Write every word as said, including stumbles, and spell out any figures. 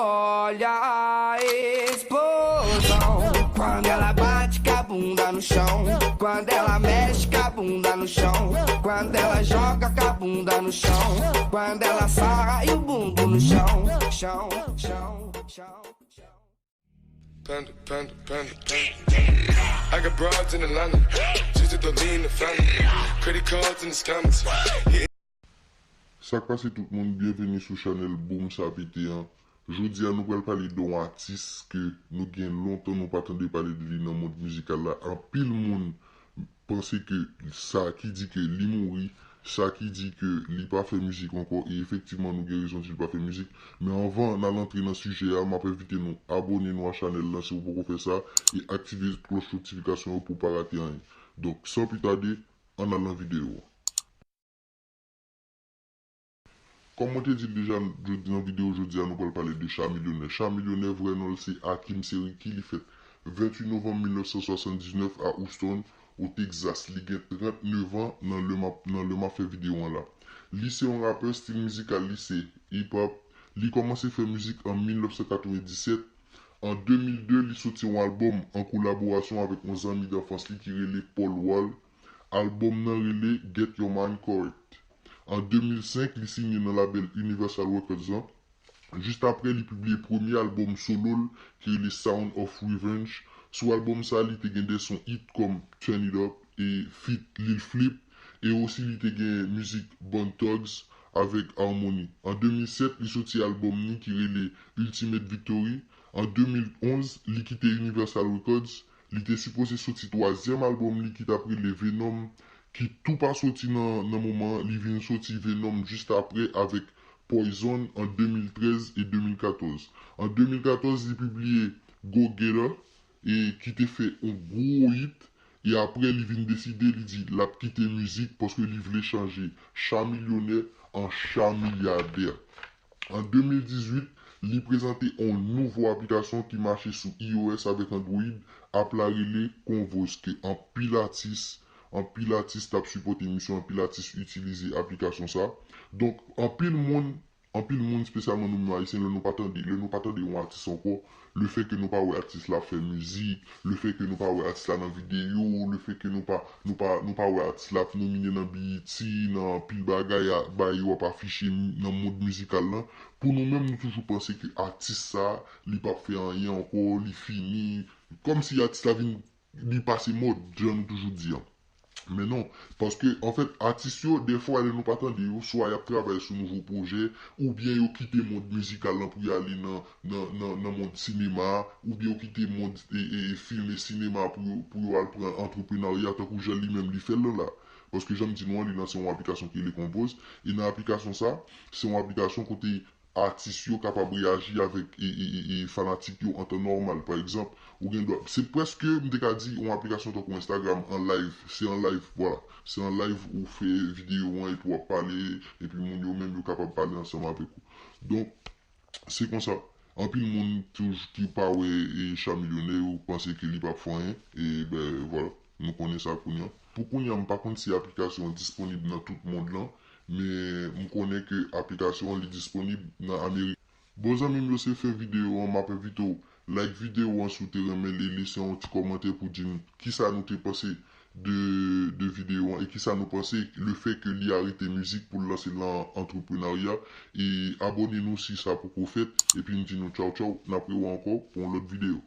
Olha a explosão. Quando ela bate com a bunda no chão. Quando ela mexe com a bunda no chão. Quando ela joga com a bunda no chão. Quando ela sarra e o bumbum no chão. Chão, chão, chão, chão. Panda, panda, panda, panda. I got broads in Atlanta. Just to lean the family. Credit cards and the scammers. Sa k pase tout moun, byenveni sou chanèl Boom Sa Pete an. Jodi a nou pral pale de yon atis ke nou gen lontan nou pa tande pale de li nan mond mizikal la. Anpil moun panse ke sa ki di ke li mouri, sa ki di ke li pa fè mizik ankò, e efektivman nou gen rezon di li pa fè mizik. Men anvan n al antre nan sijè a, m ap envite nou abòne nou a chanèl lan si w poko fè sa, e aktive klòch notifikasyon yo pou w pa rate anyen. Donk, san pli tade, ann al nan videyo a. Kòm mwen te di l deja, jodi, nan videyo jodi a, nou pral pale de Cha Milyonè. Cha Milyonè, vrè non l se Hakim Seriki, li fèt venntuit novanm mil nèf san swasanndiznèf a Houston, o Texas. Li gen trannèf an nan lè m ap, nan lè m ap fè videyo an la. Li se yon rapè, estil mizikal li se hip hop. Li kòmanse fè mizik an mil nèf san katrevenndisèt. An de mil de, li soti yon albòm an kolaborasyon avèk yon zanmi danfans li ki rele Paul Wall. Albòm nan rele Get Your Mind Correct. An de mil senk, li siyen nan labèl Universal Records lan. Jis apre, li pibliye premye albòm solo l ki rele Sound of Revenge. Sou albòm sa, li te gen de son hit kòm Turn It Up e feat Lil Flip, e osi li te gen mizik Bone Thugs avèk Harmony. An de mil sèt, li soti albòm ni ki rele Ultimate Victory. An de mil onz, li kite Universal Records. Li te sipoze soti twazyèm albòm li ki t ap rele Venom, ki tou pa soti nan, nan moman an. Li vin soti Venom jis apre avèk Poison an de mil trèz e de mil katòz. An de mil katòz, li pibliye Go Getter, e ki te fè yon gwo hit, e apre li vin deside, li di l ap kite mizik paske li vle chanje Cha Milyonè an Cha Milyadè. An de mil dizuit, li prezante yon nouvo aplikasyon ki mache sou iOS avèk Android, app la rele Converse, ke anpil atis, anpil atis t ap sipòte misye, anpil atis itilize aplikasyon sa. Donk, anpil moun, anpil moun, espesyalman nou menm Ayisyen, lè nou pa tande, lè nou pa tande yon atis ankò, le fè ke nou pa wè atis la fè mizik, le fè ke nou pa wè atis la nan videyo, le fè ke nou pa, nou pa, nou pa wè atis la ap nomine nan B E T, nan anpil bagay a, bagay yo ap afiche nan mond mizikal lan, pou nou menm, nou toujou panse ke atis sa, li p ap fè anyen ankò, li fini, kòmsi atis la vin, li pase mòd, jan nou toujou di an. Men non, paske, anfèt, atis yo, dèfwa, lè nou pa tande yo, swa y ap travay sou nouvo pwojè, oubyen yo kite mond mizikal lan pou y ale nan, nan, nan, nan mond sinema a, oubyen yo kite mond e, e, e fim e sinema pou yo, pou yo al pran antreprenarya tankou jan li menm li fè l lan la. Paske jan m di nou an, li lanse yon aplikasyon ki rele Converse, e nan aplikasyon sa, se yon aplikasyon kote atis yo kapab reyaji avèk e, e, e, e fanatik yo an tan nòmal. Pa egzanp, ou gen dwa, se prèske, m te ka di, yon aplikasyon tankou Instagram an live. Se an live, vwala. Se an live ou fè videyo an epi w ap pale, epi moun yo menm yo kapab pale ansanm avèk ou. Donk, se konsa. Anpil moun touj-, ki pa wè e Cha Milyonè, yo panse ke li p ap fè anyen. E ben, vwala. Nou konnen sa kounye a. Pou kounye a, m pa konn si aplikasyon an disponib nan tout mond lan, men m konnen ke aplikasyon an li disponib nan Amerik. Bon zanmi m yo, se fen videyo an, m ap envite w like videyo an si w te renmen l e lese yon ti kòmantè pou di m kisa nou te panse de, de videyo an e kisa nou panse le fè ke li arete mizik pou l lanse nan antreprenarya. E abòne nou si sa poko fèt, epi n di nou tchaw tchaw, n ap rewè ankò pou yon lòt videyo.